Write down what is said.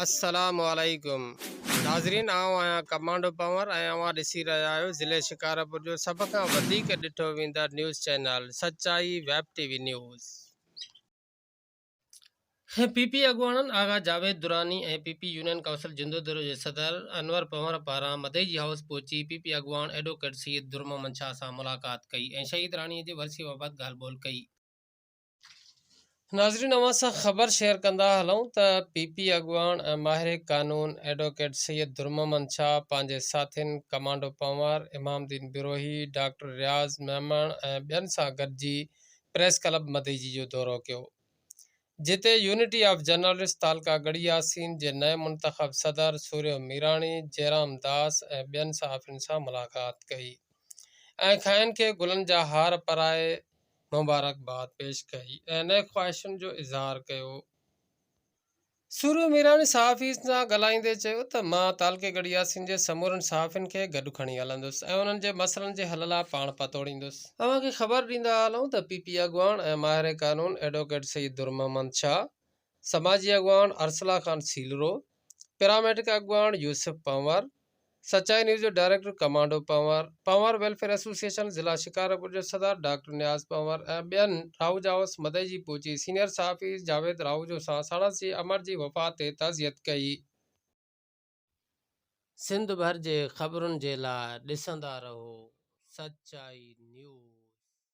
السلام عليڪم ناظرين آئون آهيان ڪمانڊو پنور ۽ اوهان ڏسي رهيا آهيو ضلعي شڪارپور جو سڀ کان وڌيڪ ڏٺو ويندڙ news channel Sachai web T V news. P P اڳواڻن Agha Javed Durrani ۽ P P union council Jandodaro جي صدر انور پنور پاران مدئجي هائوس پهچي پي پي اڳواڻ ايڊووڪيٽ سيد درمحمد شاهه سان ملاقات ڪئي ۽ شهيد راڻي جي ورسي بابت ڳالهه ٻولهه ڪئي. ناظرين اوهان سان خبر شيئر ڪندا هلون ته پي پي اڳواڻ ۽ ماهر قانون ايڊووڪيٽ سيد درمحمد شاهه پنهنجي ساٿين ڪمانڊو پنور، امام الدين بروهي، ڊاڪٽر رياض ميمڻ ۽ ٻين سان گڏجي پريس ڪلب مدئجي جو دورو ڪيو جتي يونٽي آف جرنلسٽ تعلقه ڳڙهي ياسين جي نئين منتخب صدر سوريو ميراڻي، جيرام داس ۽ ٻين صحافين سان ملاقات ڪئي ۽ کانئن کي گلن جا هار پرائي مبارڪباد پيش ڪئي ۽ نيڪ خواهشن جو اظهار ڪيو. سوريو ميراڻي صحافين سان ڳالهائيندي چيو ته مان تعلقي ڳڙهي ياسين جي سمورن صحافين کي گڏ کڻي هلندس ۽ انهن جي مسئلن جي حل لاء پاڻ پتوڙيندس. اوهان کي خبر ڏيندا هلون ته پي پي اڳواڻ ۽ ماهر قانون ايڊووڪيٽ سيد درمحمد شاهه، سماجي اڳواڻ ارسلا خان سيلرو، پيراميڊڪ اڳواڻ يوسف پنهور، سچائي نيوز جو director Commando Panhwar, Panhwar welfare association ضلع شڪارپور جو صدر ڊاڪٽر نياز پنهور ۽ ٻين راهوجا هائوس مدئجي پهچي سينيئر صحافي جاويد راهوجو سان ساڻس جي امڙ جي وفات تي تعزيت ڪئي. سنڌ ڀر جي خبرن جي لاء ڏسندا رهو سچائي نيوز.